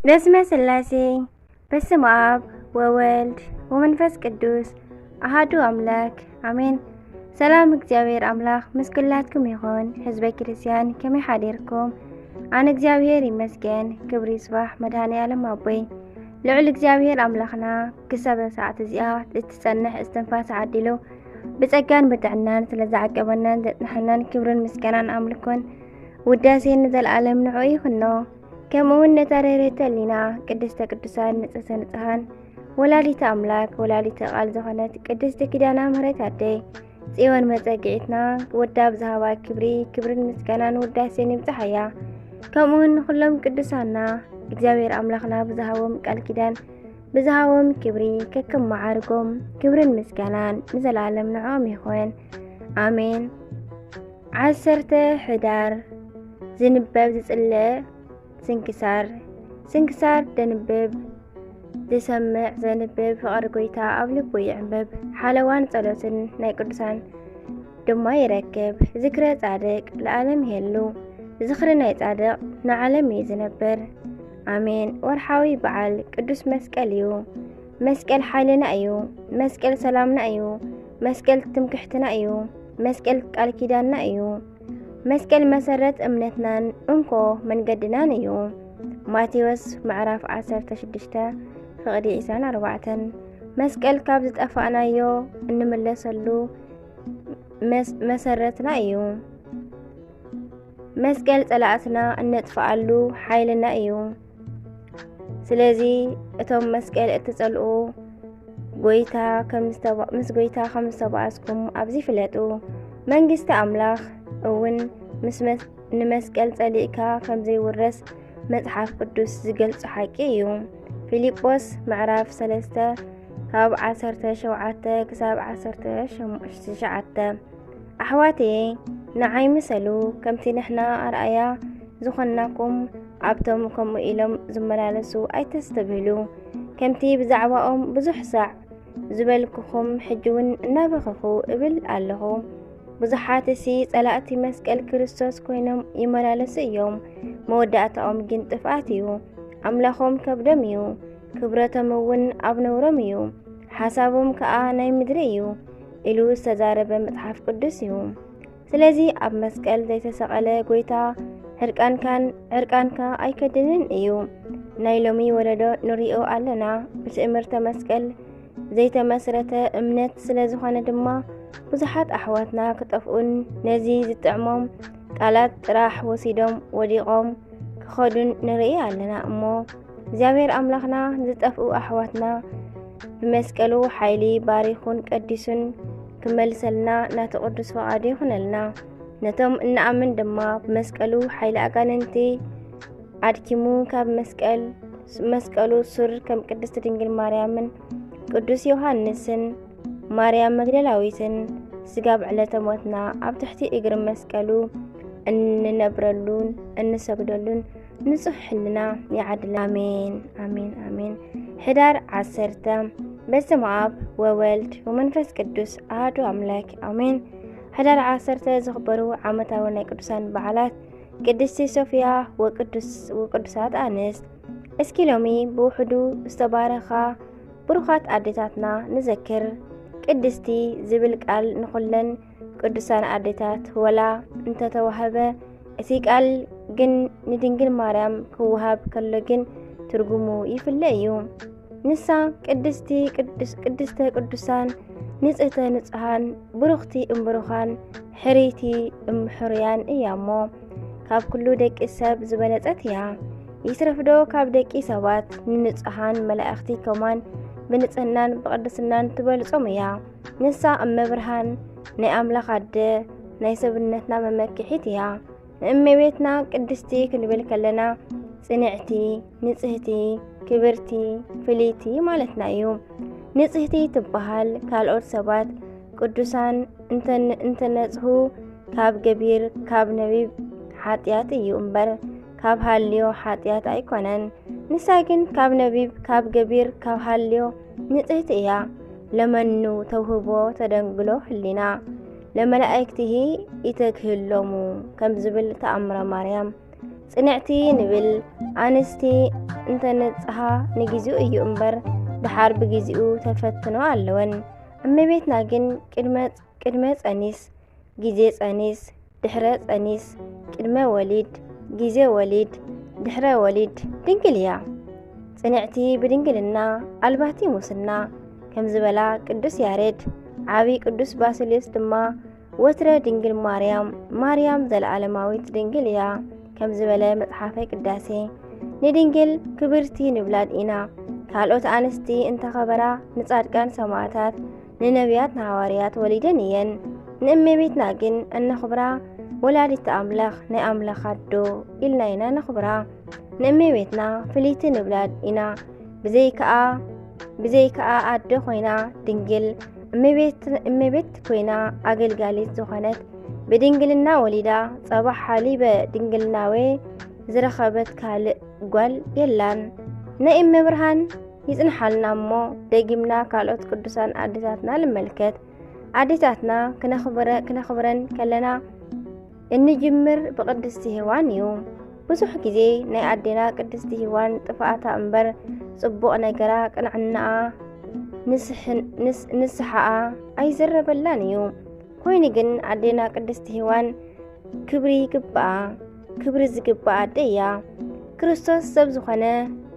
በስመ ስላሴ፣ በስመ ኣብ ወወልድ ወመንፈስ ቅዱስ ኣሃዱ ኣምላክ ኣሜን። ሰላም እግዚኣብሔር ኣምላክ ምስ ኩላትኩም ይኹን። ህዝበ ክርስትያን ከመይ ሓዲርኩም? ኣነ እግዚኣብሔር ይመስገን፣ ክብሪ ይስባሕ መድኃኔ ዓለም ኣቦይ። ልዑል እግዚኣብሔር ኣምላኽና ክሳብ ሰዓት እዚኣ እትጸንሕ እስትንፋስ ዓዲሉ ብጸጋን ብጥዕናን ስለ ዝዓቀበናን ዘጽንሐናን ክብርን ምስጋናን ኣምልኮን ውዳሴን ንዘለኣለም ንዕኡ ይኹኖ። ከምኡ እውን ነታ ርህርህቲ ህሊና ቅድስተ ቅዱሳን ንጽህተ ንጽሃን ወላዲተ ኣምላክ ወላዲተ ቃል ዝኾነት ቅድስቲ ኪዳነ ምሕረት ኣደይ ጽዮን መጸግዒትና ወዳ ብዝሃባ ክብሪ ክብርን ምስጋናን ውዳሴን ይብጽሓያ። ከምኡ እውን ንኹሎም ቅዱሳና እግዚኣብሔር ኣምላኽና ብዝሃቦም ቃል ኪዳን ብዝሃቦም ክብሪ ከከም መዓርጎም ክብርን ምስጋናን ንዘለኣለም ንዕኦም ይኹን። ኣሜን። ዓሰርተ ሕዳር ዝንበብ ዝጽለ ስንክሳር። ስንክሳር ደንብብ ዝሰምዕ ዘንብብ ፍቕሪ ጎይታ ኣብ ልቡ ይዕንብብ። ሓለዋን ጸሎትን ናይ ቅዱሳን ድማ ይረክብ። ዝክረ ጻድቅ ለዓለም ይሄሉ። ዝኽሪ ናይ ጻድቅ ንዓለም እዩ ዝነብር። ኣሜን። ወርሓዊ በዓል ቅዱስ መስቀል እዩ። መስቀል ሓይልና እዩ። መስቀል ሰላምና እዩ። መስቀል ትምክሕትና እዩ። መስቀል ቃል ኪዳንና እዩ። መስቀል መሰረት እምነትናን እንኮ መንገድናን እዩ። ማቴዎስ ምዕራፍ ዓሰርተ ሽዱሽተ ፍቕዲ ዕስራን ኣርባዕተን። መስቀል ካብ ዝጠፋእናዮ እንምለሰሉ መስ-፣ መሰረትና እዩ። መስቀል ጸላእትና እነጥፍኣሉ ሓይልና እዩ። ስለዚ እቶም መስቀል እትጸልኡ ጎይታ ከም ዝተባ-፣ ምስ ጎይታ ከም ዝተባኣስኩም ኣብዚ ፍለጡ። መንግስቲ ኣምላኽ እውን ምስ መስ-፣ ንመስቀል ጸሊእካ ከም ዘይውረስ መጽሓፍ ቅዱስ ዝገልጾ ሓቂ እዩ። ፊልጶስ ምዕራፍ ሰለስተ ካብ ዓሰርተ ሸውዓተ ክሳብ ዓሰርተ ትሽዓተ። ኣሕዋተየ፣ ንዓይ ምሰሉ፣ ከምቲ ንሕና ኣርኣያ ዝኾንናኩም ኣብቶም ከምኡ ኢሎም ዝመላለሱ ኣይተስተብህሉ። ከምቲ ብዛዕባኦም ብዙሕ ሳዕ ዝበልኩኹም፣ ሕጂ እውን እናበኸኹ እብል ኣለኹ። ብዙሓትሲ ጸላእቲ መስቀል ክርስቶስ ኮይኖም ይመላለሱ እዮም፣ መወዳእታኦም ግን ጥፍኣት እዩ። ኣምላኾም ከብዶም እዩ፣ ክብረቶም እውን ኣብ ነውሮም እዩ፣ ሓሳቦም ከኣ ናይ ምድሪ እዩ ኢሉ ዝተዛረበ መጽሓፍ ቅዱስ እዩ። ስለዚ ኣብ መስቀል ዘይተሰቐለ ጎይታ ዕርቃንካን፣ ዕርቃንካ ኣይከድንን እዩ። ናይ ሎሚ ወለዶ ንሪኦ ኣለና። ብትእምርተ መስቀል ዘይተመስረተ እምነት ስለ ዝኾነ ድማ ብዙሓት ኣሕዋትና ክጠፍኡን ነዚ ዝጥዕሞም ቃላት ጥራሕ ወሲዶም ወዲቖም ክኸዱን ንርኢ ኣለና። እሞ እግዚኣብሔር ኣምላኽና ዝጠፍኡ ኣሕዋትና ብመስቀሉ ሓይሊ ባሪኹን ቀዲሱን ክመልሰልና ናቱ ቅዱስ ፈቓዱ ይኹነልና። ነቶም እንኣምን ድማ ብመስቀሉ ሓይሊ ኣጋንንቲ ኣድኪሙ ካብ መስቀል፣ መስቀሉ ሱር ከም ቅድስት ድንግል ማርያምን ቅዱስ ዮሃንስን ማርያም መግደላዊትን ስጋብ ዕለተ ሞትና ኣብ ትሕቲ እግሪ መስቀሉ እንነብረሉን እንሰግደሉን ንጹሕ ሕልና ይዓድልና። ኣሜን፣ ኣሜን፣ ኣሜን። ሕዳር ዓሰርተ። በስመ ኣብ ወወልድ ወመንፈስ ቅዱስ ኣሐዱ ኣምላክ ኣሜን። ሕዳር ዓሰርተ ዝኽበሩ ዓመታዊ ናይ ቅዱሳን በዓላት ቅድስቲ ሶፍያ ወቅዱስ-፣ ወቅዱሳት ኣንስት። እስኪ ሎሚ ብውሕዱ ዝተባረኻ ብሩኻት ኣዴታትና ንዘክር። ቅድስቲ ዝብል ቃል ንኹለን ቅዱሳን ኣዴታት ወላ እንተተዋህበ፣ እቲ ቃል ግን ንድንግል ማርያም ክወሃብ ከሎ ግን ትርጉሙ ይፍለ እዩ። ንሳ ቅድስቲ ቅዱስ-፣ ቅድስተ ቅዱሳን፣ ንጽህተ ንጹሃን፣ ብሩኽቲ እምብሩኻን፣ ሕርይቲ እምሕሩያን እያ እሞ፣ ካብ ኩሉ ደቂ ሰብ ዝበለጸት እያ። ይትረፍዶ ካብ ደቂ ሰባት ንንጹሃን መላእኽቲ ከማን ብንጽህናን ብቕድስናን ትበልጾም እያ። ንሳ እመ ብርሃን፣ ናይ ኣምላኽ ኣደ፣ ናይ ሰብነትና መመክሒት እያ። ንእመቤትና ቅድስቲ ክንብል ከለና ጽንዕቲ፣ ንጽህቲ፣ ክብርቲ፣ ፍልይቲ ማለትና እዩ። ንጽህቲ ትበሃል ካልኦት ሰባት ቅዱሳን እንተን-፣ እንተነጽሁ ካብ ገቢር ካብ ነቢብ ሓጢኣት እዩ እምበር ካብ ሃልዮ ሓጢኣት ኣይኮነን። ንሳ ግን ካብ ነቢብ ካብ ገቢር ካብ ሃልዮ ንጽህቲ እያ። ለመኑ ተውህቦ ተደንግሎ ህሊና ለመላእክቲሂ ኢተግህሎሙ ከም ዝብል ተኣምረ ማርያም ጽንዕቲ ንብል ኣንስቲ እንተነጽሃ ንግዚኡ እዩ እምበር፣ ደሓር ብግዚኡ ተፈትኖ ኣለወን። እመቤትና ግን ቅድመ፣ ቅድመ ጸኒስ፣ ግዜ ጸኒስ፣ ድሕረ ጸኒስ፣ ቅድመ ወሊድ፣ ግዜ ወሊድ፣ ድሕረ ወሊድ ድንግል እያ። ጽንዕቲ ብድንግልና ኣልባቲ ሙስና ከም ዝበላ ቅዱስ ያሬድ፣ ዓቢ ቅዱስ ባስልዮስ ድማ ወትረ ድንግል ማርያም፣ ማርያም ዘለዓለማዊት ድንግል እያ ከም ዝበለ መጽሓፈ ቅዳሴ፣ ንድንግል ክብርቲ ንብላን ኢና። ካልኦት ኣንስቲ እንተኸበራ ንጻድቃን ሰማዕታት፣ ንነቢያት ንሃዋርያት ወሊደን እየን። ንእመቤትና ግን እነኽብራ ወላዲት ኣምላኽ፣ ናይ ኣምላኽ ኣዶ ኢልና ኢና ነኽብራ። ንእመቤትና ፍልይቲ ንብላን ኢና። ብዘይከኣ፣ ብዘይከኣ ኣደ ኮይና ድንግል፣ እመቤት፣ እመቤት ኮይና ኣገልጋሊት ዝኾነት፣ ብድንግልና ወሊዳ ጸባ ሓሊበ ድንግልናዌ ዝረኸበት ካልእ ጓል የላን። ናይ እመብርሃን ይጽንሓልና እሞ፣ ደጊምና ካልኦት ቅዱሳን ኣዴታትና ንመልከት። ኣዴታትና ክነኽብረ-፣ ክነኽብረን ከለና እንጅምር ብቅድስቲ ሄዋን እዩ። ብዙሕ ግዜ ናይ ኣዴና ቅድስቲ ሄዋን ጥፍኣታ እምበር፣ ጽቡቕ ነገራ፣ ቅንዕናኣ፣ ንስሕን-፣ ንስ-፣ ንስሓኣ ኣይዝረበላን እዩ። ኮይኑ ግን ኣዴና ቅድስቲ ሄዋን ክብሪ ይግብኣ። ክብሪ ዝግብኣ ኣደ እያ። ክርስቶስ ሰብ ዝኾነ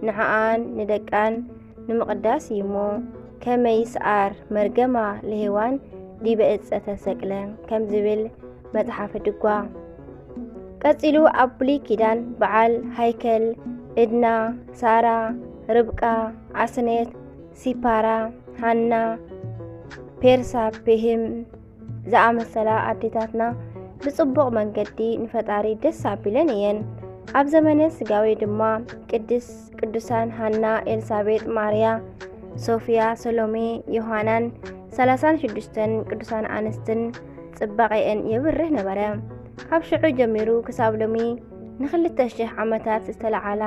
ንዓኣን ንደቃን ንምቕዳስ እዩ እሞ፣ ከመ ይስዓር መርገማ ለሄዋን ዲበ እፀ ተሰቅለ ከም ዝብል መጽሓፈ ድጓ። ቀጺሉ ኣብ ብሉይ ኪዳን በዓል ሃይከል፣ እድና፣ ሳራ፣ ርብቃ፣ ኣስኔት፣ ሲፓራ፣ ሃና፣ ፔርሳፔህም ዝኣመሰላ ኣዴታትና ብጽቡቕ መንገዲ ንፈጣሪ ደስ ኣቢለን እየን። ኣብ ዘመነ ስጋዌ ድማ ቅድስ፣ ቅዱሳን ሃና፣ ኤልሳቤጥ፣ ማርያ፣ ሶፍያ፣ ሰሎሜ፣ ዮሃናን ሰላሳን ሽዱሽተን ቅዱሳን ኣንስትን ጽባቐአን የብርህ ነበረ። ካብ ሽዑ ጀሚሩ ክሳብ ሎሚ ንኽልተ ሽሕ ዓመታት ዝተለዓላ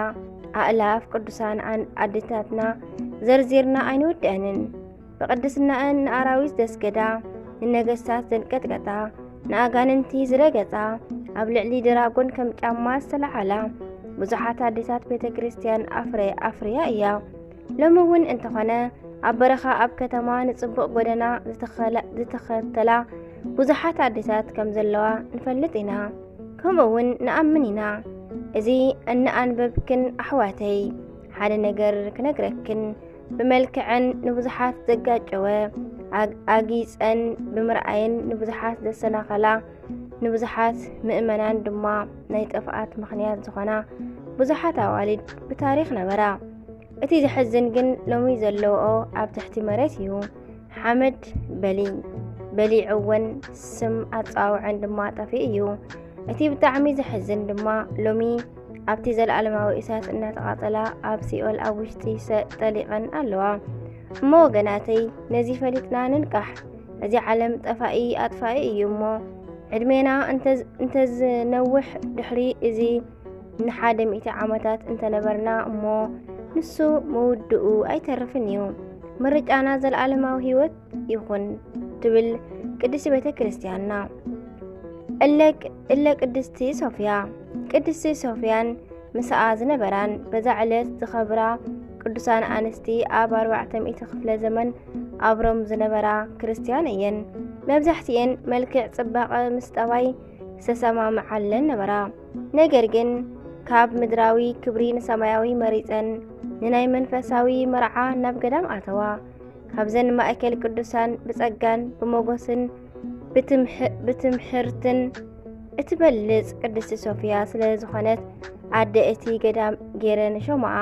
ኣእላፍ ቅዱሳን ኣን-፣ ኣዴታትና ዘርዚርና ኣይንውድአንን። ብቅድስናኣን ንኣራዊት ዘስገዳ፣ ንነገስታት ዘንቀጥቀጣ፣ ንኣጋንንቲ ዝረገጻ፣ ኣብ ልዕሊ ድራጎን ከም ጫማ ዝተለዓላ ብዙሓት ኣዴታት ቤተ ክርስቲያን ኣፍረ-፣ ኣፍርያ እያ። ሎሚ እውን እንተኾነ ኣብ በረኻ ኣብ ከተማ ንጽቡቕ ጎደና ዝተኸላ-፣ ዝተኸተላ ብዙሓት ኣዴታት ከም ዘለዋ ንፈልጥ ኢና። ከምኡ እውን ንኣምን ኢና። እዚ እናኣንበብክን ኣሕዋተይ፣ ሓደ ነገር ክነግረክን፣ ብመልክዐን ንብዙሓት ዘጋጨወ፣ ኣግ-፣ ኣጊጸን ብምርኣየን ንብዙሓት ዘሰናኸላ፣ ንብዙሓት ምእመናን ድማ ናይ ጥፍኣት ምኽንያት ዝኾና ብዙሓት ኣዋልድ ብታሪኽ ነበራ። እቲ ዘሕዝን ግን ሎሚ ዘለውኦ ኣብ ትሕቲ መሬት እዩ። ሓመድ በሊ-፣ በሊዕወን ስም ኣጸዋውዐን ድማ ጠፊኡ እዩ። እቲ ብጣዕሚ ዘሕዝን ድማ ሎሚ ኣብቲ ዘለኣለማዊ እሳት እናተቓጸላ ኣብ ሲኦል ኣብ ውሽጢ ሰ-፣ ጠሊቐን ኣለዋ። እሞ ወገናተይ፣ ነዚ ፈሊጥና ንንቃሕ። እዚ ዓለም ጠፋኢ ኣጥፋኢ እዩ እሞ፣ ዕድሜና እንተ-፣ እንተዝነውሕ ድሕሪ እዚ ንሓደ ሚእቲ ዓመታት እንተነበርና እሞ፣ ንሱ መውድኡ ኣይተርፍን እዩ። ምርጫና ዘለኣለማዊ ህይወት ይኹን ትብል ቅድስቲ ቤተ ክርስቲያንና። እለ፣ እለ ቅድስቲ ሶፍያ። ቅድስቲ ሶፍያን ምስኣ ዝነበራን በዛ ዕለት ዝኸብራ ቅዱሳን ኣንስቲ ኣብ ኣርባዕተ ሚእቲ ክፍለ ዘመን ኣብ ሮም ዝነበራ ክርስትያን እየን። መብዛሕትኤን መልክዕ ጽባቐ ምስ ጠባይ ዝተሰማምዓለን ነበራ። ነገር ግን ካብ ምድራዊ ክብሪ ንሰማያዊ መሪጸን ንናይ መንፈሳዊ መርዓ ናብ ገዳም ኣተዋ። ካብዘን ማእከል ቅዱሳን ብጸጋን ብሞገስን ብትምሕ-፣ ብትምሕርትን እትበልጽ ቅድስቲ ሶፍያ ስለ ዝኾነት ኣደ እቲ ገዳም ገይረ ንሾምኣ።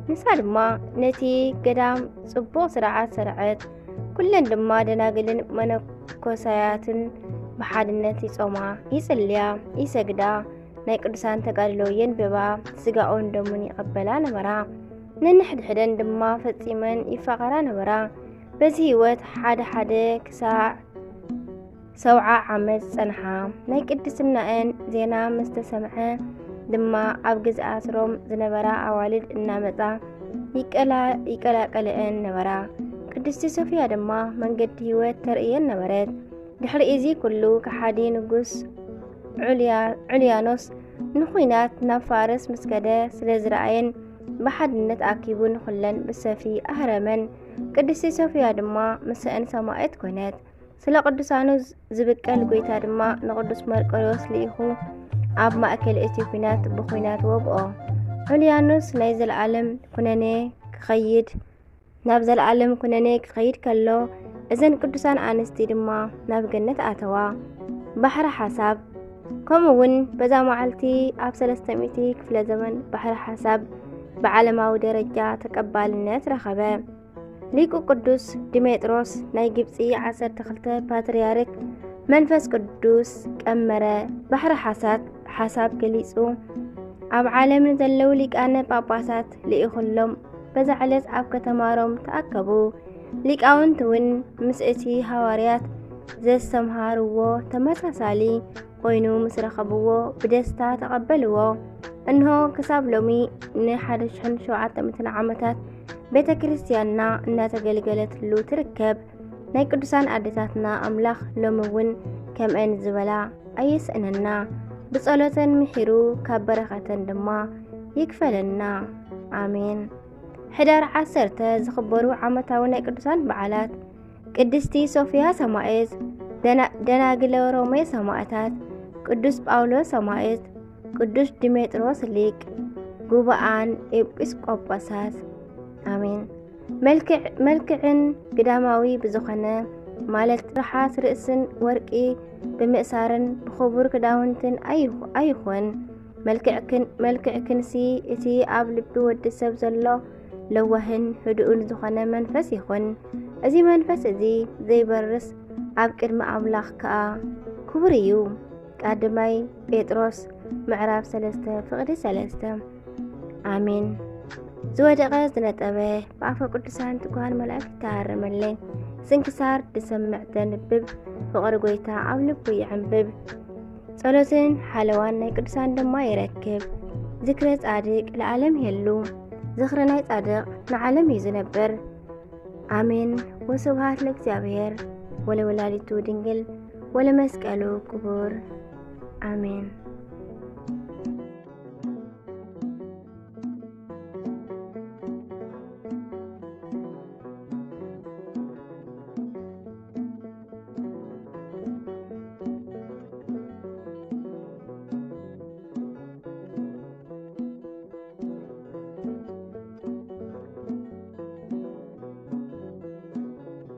ንሳ ድማ ነቲ ገዳም ጽቡቕ ስርዓት ሰርዐት። ኩለን ድማ ደናግልን መነኮሳያትን ብሓድነት ይጾማ፣ ይጽልያ፣ ይሰግዳ፣ ናይ ቅዱሳን ተጋድሎ የንብባ፣ ስጋኡን ደሙን ይቐበላ ነበራ። ነንሕድሕደን ድማ ፈጺመን ይፋቐራ ነበራ። በዚ ህይወት ሓደ ሓደ ክሳዕ ሰብዓ ዓመት ጸንሓ። ናይ ቅድስናኤን ዜና ምስ ተሰምዐ ድማ ኣብ ግዝኣት ሮም ዝነበራ ኣዋልድ እናመጻ ይቀላ-፣ ይቀላቀልኤን ነበራ። ቅድስቲ ሶፍያ ድማ መንገዲ ህይወት ተርእየን ነበረት። ድሕሪ እዚ ኩሉ ከሓዲ ንጉስ ዑልያ-፣ ዑልያኖስ ንኹናት ናብ ፋርስ ምስ ከደ ስለ ዝረኣየን ብሓድነት ኣኪቡ ንኹለን ብሰፊ ኣህረመን። ቅድስቲ ሶፍያ ድማ ምስአን ሰማዕት ኮነት። ስለ ቅዱሳኑ ዝብቀል ጎይታ ድማ ንቅዱስ መርቆሪዎስ ልኢኹ ኣብ ማእከል እቲ ኲናት ብኹናት ወግኦ። ዑልያኖስ ናይ ዘለዓለም ኩነኔ ክኸይድ ናብ ዘለዓለም ኩነኔ ክኸይድ ከሎ፣ እዘን ቅዱሳን ኣንስቲ ድማ ናብ ገነት ኣተዋ። ባሕሪ ሓሳብ። ከምኡ እውን በዛ መዓልቲ ኣብ ሰለስተ ሚእቲ ክፍለ ዘመን ባሕሪ ሓሳብ ብዓለማዊ ደረጃ ተቀባልነት ረኸበ። ሊቁ ቅዱስ ዲሜጥሮስ ናይ ግብፂ ዓሰርተ ክልተ ፓትርያርክ መንፈስ ቅዱስ ቀመረ። ባሕሪ ሓሳት ሓሳብ ገሊጹ ኣብ ዓለም ንዘለዉ ሊቃነ ጳጳሳት ልኢኹሎም። በዛ ዕለት ኣብ ከተማ ሮም ተኣከቡ። ሊቃውንት እውን ምስ እቲ ሃዋርያት ዘስተምሃርዎ ተመሳሳሊ ኮይኑ ምስ ረኸብዎ ብደስታ ተቐበልዎ። እንሆ ክሳብ ሎሚ ንሓደ ሽሕን ሸውዓተ ሚእትን ዓመታት ቤተ ክርስቲያንና እናተገልገለትሉ ትርከብ። ናይ ቅዱሳን ኣዴታትና ኣምላኽ ሎሚ እውን ከምአን ዝበላ ኣየስእነና። ብጸሎተን ምሒሩ ካብ በረኸተን ድማ ይክፈለና። ኣሜን። ሕዳር ዓሰርተ ዝኽበሩ ዓመታዊ ናይ ቅዱሳን በዓላት ቅድስቲ ሶፊያ ሰማዕት፣ ደና-፣ ደናግለ ሮሜ ሰማዕታት፣ ቅዱስ ጳውሎስ ሰማዕት፣ ቅዱስ ዲሜጥሮስ ሊቅ፣ ጉባኣን ኤጲስቆጶሳት። ኣሜን። መልክዕ-፣ መልክዕን ግዳማዊ ብዝኾነ፣ ማለት ርሓት ርእስን ወርቂ ብምእሳርን ብኽቡር ክዳውንትን ኣይኹ-፣ ኣይኹን። መልክዕክን-፣ መልክዕክንሲ እቲ ኣብ ልቢ ወዲ ሰብ ዘሎ ለዋህን ህዱእን ዝኾነ መንፈስ ይኹን። እዚ መንፈስ እዚ ዘይበርስ ኣብ ቅድሚ ኣምላኽ ከኣ ክቡር እዩ። ቀዳማይ ጴጥሮስ ምዕራፍ ሰለስተ ፍቕዲ ሰለስተ። ኣሜን። ዝወደቐ ዝነጠበ ብኣፈ ቅዱሳን ትጉሃን መላእክት ይተሃረመለይ። ስንክሳር ድሰምዕ ደንብብ ፍቕሪ ጎይታ ኣብ ልቡ ይዕንብብ። ጸሎትን ሓለዋን ናይ ቅዱሳን ድማ ይረክብ። ዝክረ ጻድቅ ለዓለም ይህሉ። ዝኽሪ ናይ ጻድቅ ንዓለም እዩ ዝነብር። ኣሜን። ወስብሐት ለእግዚኣብሔር ወለወላዲቱ ድንግል ወለመስቀሉ ክቡር። ኣሜን።